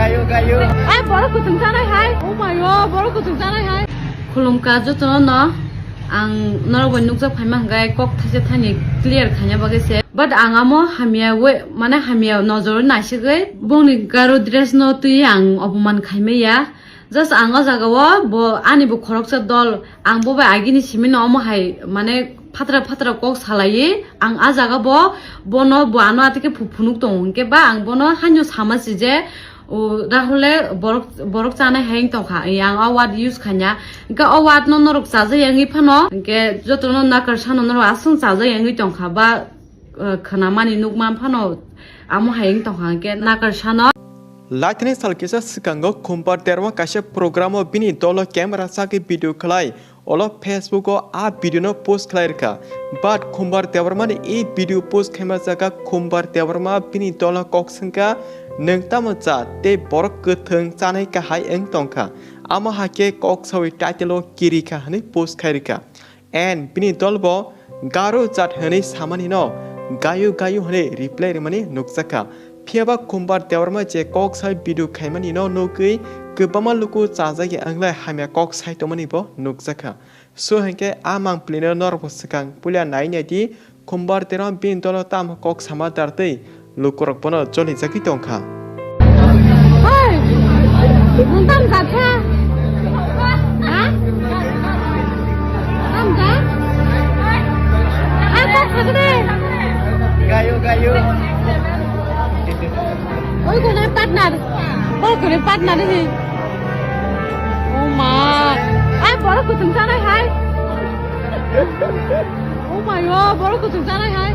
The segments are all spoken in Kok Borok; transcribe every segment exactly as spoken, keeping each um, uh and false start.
Ai, borok kutung chanai hai. Oh my God, borok kutung chanai hai. Khulumkha jotono no, ang norok bai nukjak phaima hwnkhe kok thaisa thani clear khaina bagwi se. But ang amo hamya we, mane hamya nojoro naisigwi bongni garo dress no twi ang opoman khaimaya. Just ang o jaga o bo ani bo khoroksa dol, ang bo bai agini simi no omo hai mane phatra phatra kok salaiwi ang a jaga bo bono bo ano atike phu-, phunuk tongo hwnkhe ba ang bono haino sama si je o Rahule borok borok chanai hai wng tongkha, yang o word use khanya hwnkhe o word no norok chajak yangwi phano hwnkhe jotono nakar sano norok aswng chajak yangwi tongkha ba eh, khwnamani nukma phano amo hai wng tongkha hwnkhe nakar sano. Laithani sal kisa swkango Khumbar Debbarma kaisa program o bini dolo camera chagwi video khlai, olo Facebook o a video no post khlai rwkha. But Khumbar Debbarma ni e video post khaima jaga Khumbar Debbarma bini dolo kok swngkha, "Nwng tamo cha tei borok kwthwng chanai kahai wng tongkha." Amo hakhe kok sawi title o kirikha hwnwi post khai rwkha. And bini dol bo Garo jat hwnwi samani no gayu gayu hwnwi reply rwmani nukjakha. Phiyaba Khumbar Debbarma je kok sai video khaimani no nugwi kwbangma luku chajak ya wnglai hamya kok sai tongmani bo nukjakha. So hinkhe a mangpili no norok bo swkang puila nai nai di, Khumbar Debbarma bini dolo tamo kok sama dar twi lukurok bono cholijagwi tongkha. Hoi, nwng tam jat kha? Ha? Tam jat? Ai, kok sakde. Gayo, gayo. Oi, kone partner. Oi, kone partner ni. Oh ma. Ai, borok kutung chanai hai. Oh my God, borok kutung chanai hai.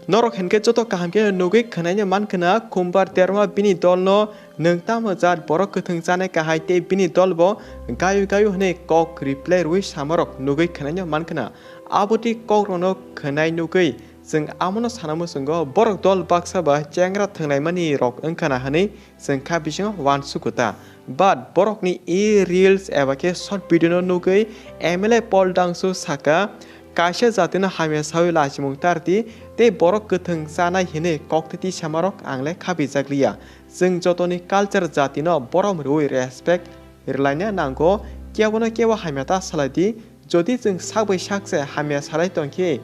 Norok hinkhe joto kaham khe nugwi khwnaino mankhwna, Khumbar Debbarma bini dolno nwng tamo jat borok kwthwng chanai kahai tei bini dolbo gayu gayu hwnwi kok reply rwui samarok nugwi khwnaino mankhwna. Aboni kokrokno khwnai nugwi chwng amono sana muchungo, borok dol baksa ba chengra thwnglaimani rok wngkhana hwnwi chwng kha bisingo uansukgo ta. But borokni e reels eba khe short video no nugwi M L A Paul Dangsu saka, "Kaisa jatino hamya sawi lachimung tardi tei borok kwthwng chanai hinwi koktwi tisamarok ang le khabijak liya. Chwng jotoni culture jatino borom rwui respect rwlaina nango, kebono kebo hamya ta salai di." Jodi chwng sak bai sak se hamya salai tong khe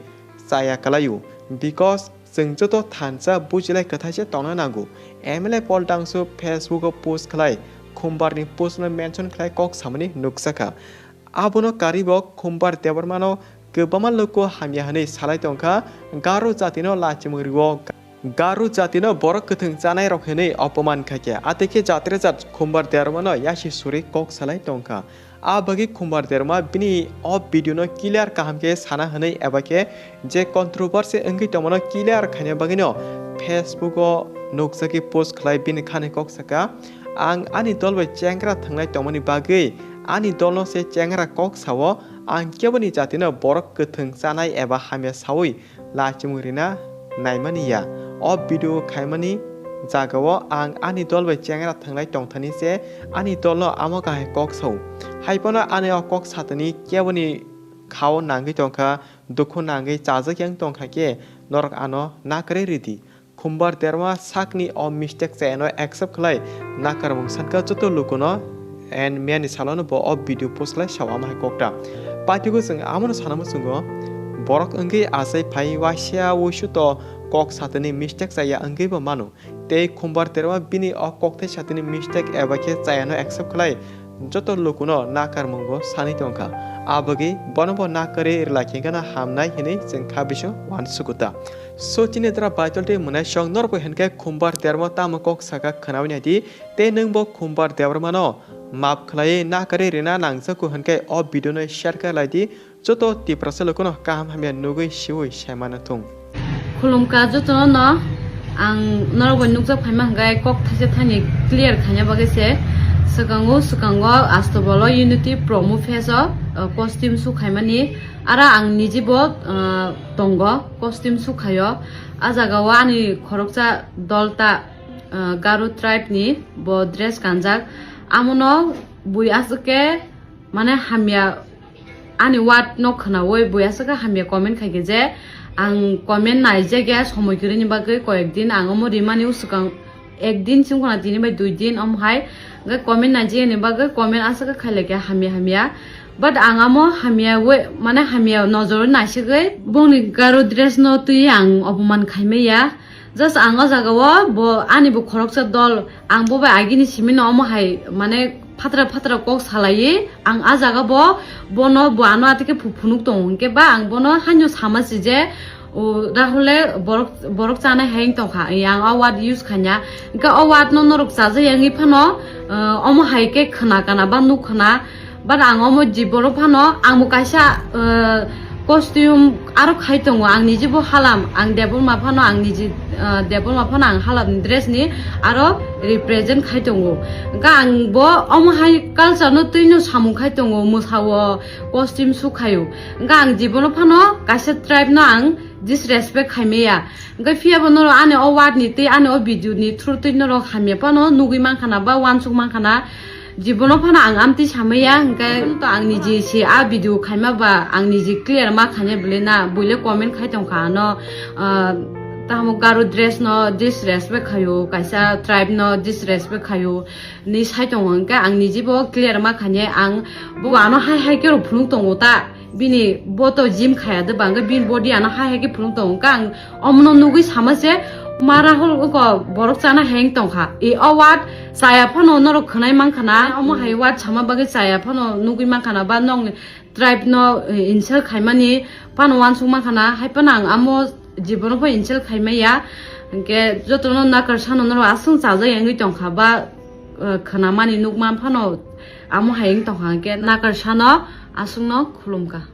chaya kwlaio, because chwng joto thansa bujilai kwthai se tongna nango. M L A Paul Dangsu Facebook o post khlai, Khumbar ni post no mention khlai kok samani nukjakha. Abono karwi bo Khumbar Debbarma no kwbangma luku hamya hwnwi salai tongkha, Garo jatino lachimung rwo. Garo jatino borok kwthwng chanai rok hinwi opoman khaikhe, atwikhe jatre jat Khumbar Debbarma no yasi suri kok salai tongkha. A bagwi Khumbar Debbarma bini o video no clear kaham khe sana hwnwi eba khe je controversy wngwi tongmano clear khaina bagwino Facebook o nukjagwi post khlai bini khani kok saka, "Ang ani dol bai chengra thwnglai tongmani bagwi ani dolno se chengra kok sao, ang keboni jatino borok kwthwng chanai eba hamya saui lachimung rina naimani ya. O video khaimani jagao ang ani dol bai chengra thwnglai tongthani se ani dolno amo kahai kok sao. Haiphano ani o kok satani keboni khao nangwi tongkha, dukhu nangwi chajak yang tongkha khe norok ano nakarwi ridi." Khumbar Debbarma sakni o mistake chayano accept khlai nakarmung sankha joto lukuno, and miyani salono bo o video post khlai sao amo hai kokta. Paithago chwng amono sana muchungo, borok wngwi achai phai waisa wuisu to kok satani mistake chaya wngwi bo mano. Tei Khumbar Debbarma bini o kokthai satani mistake eba khe chayano accept khlai joto lukuno nakarmung bo sani tongkha. A bagwi bono bo nakarwi rwlai khe gana hamnai hinwi chwng kha bising uansukgo ta. So chini dra Baitol tei Mwnaisong norok bo hinkhe Khumbar Debbarma tamo kok saka khwnawi naidi, tei nwng bo Khumbar Debbarma no map khlaiwi nakarwi rina nangjakgo hinkhe o video no share khe laidi, joto Tiprasa lukuno kaham hamya nugwi siui saimano thung. Khulumkha jotono no, ang norok bai nukjak phaima hwnkhe kok thaisa thani clear khaina bagwi se swkango, swkango Astobolo Unity Promo Fest o, uh, costume show khaimani, ara ang nijibo, uh, tongo costume show khaio. A jagao ani khoroksa dol ta, uh, Garo tribe ni bo dress kanjak, amono bui aswk khe mane hamya ani word no khwnaui bui aswk khe hamya comment khaikhe je ang comment naijak ya somoi kwrwini bagwi koyek din ang omo rimani swkang Ek din chwng khna tini bai dui din om hai, hwnkhe comment naijiyani bagwi comment aswk khe khailai khe hamya hamya. But ang amo hamya we, mane hamya nojor naisigwi bongni Garo dress no twi ang opoman khaimaya. Just ang o jaga o bo ani bo khoroksa dol, ang bo bai agini simi no omo hai mane phatra phatra kok salai ang a jaga bo, bono bo ano atike phu-, phunuk tongo hwnkhe ba ang bono haino sama si je, o Rahule borok, borok chanai hai wng tongkha, yang o word use khanya, hwnkhe o word no norok chajakya wngwi phano, uh, omo hai khe khna kana ba nuk khna. But ang omo jibon phano ang bo kaisa, uh, costume aro khai tongo, ang niji bo halam, ang Debbarma phano ang niji, uh, Debbarma phano ang halam dress ni aro represent khai tongo. Hwnkhe ang bo omo hai culture no twi no samung khai tongo, mwsao, costume su khaio. Hwnkhe ang jibon phano kaisa tribe no ang disrespect khaimaya. Hwnkhe phiya bo norok ani o word ni tei ani o video ni through twi norok hamya phano nugwi mankha na ba uansuk mankha na. Jibono phano ang amtwi samaya, hwnkhe to ang niji se a video khaima ba ang niji clear ma khanya bwle na, buile comment khai tongkha ano, ah, tamo Garo dress no disrespect khaio, kaisa tribe no disrespect khaio, ni sai tongo, hwnkhe ang niji bo clear ma khanya ang bo ano hai hai khe rw phunuk tongo ta. Bini bo to gym khaya de ba, hwnkhe bini body ano hai hai khe phunuk tongo. Hwnkhe ang omono nugwi sama se, ma Rahul oko borok chana heng tongkha. E o word chaya phano norok khwnai mankha na, omo hai word sama bagwi chaya phano nugwi mankha na, ba nokni tribe no, eh, insult khaimani phano uansuk mankha na, hai phano ang amo jibono pho insult khaimaya. Hwnkhe jotono nakarsa no norok aswng chajak wngwi tongkha ba, eh, khwnamani nukma phano amo hai wng tongkha, hwnkhe nakarsa no aswkno khulumkha.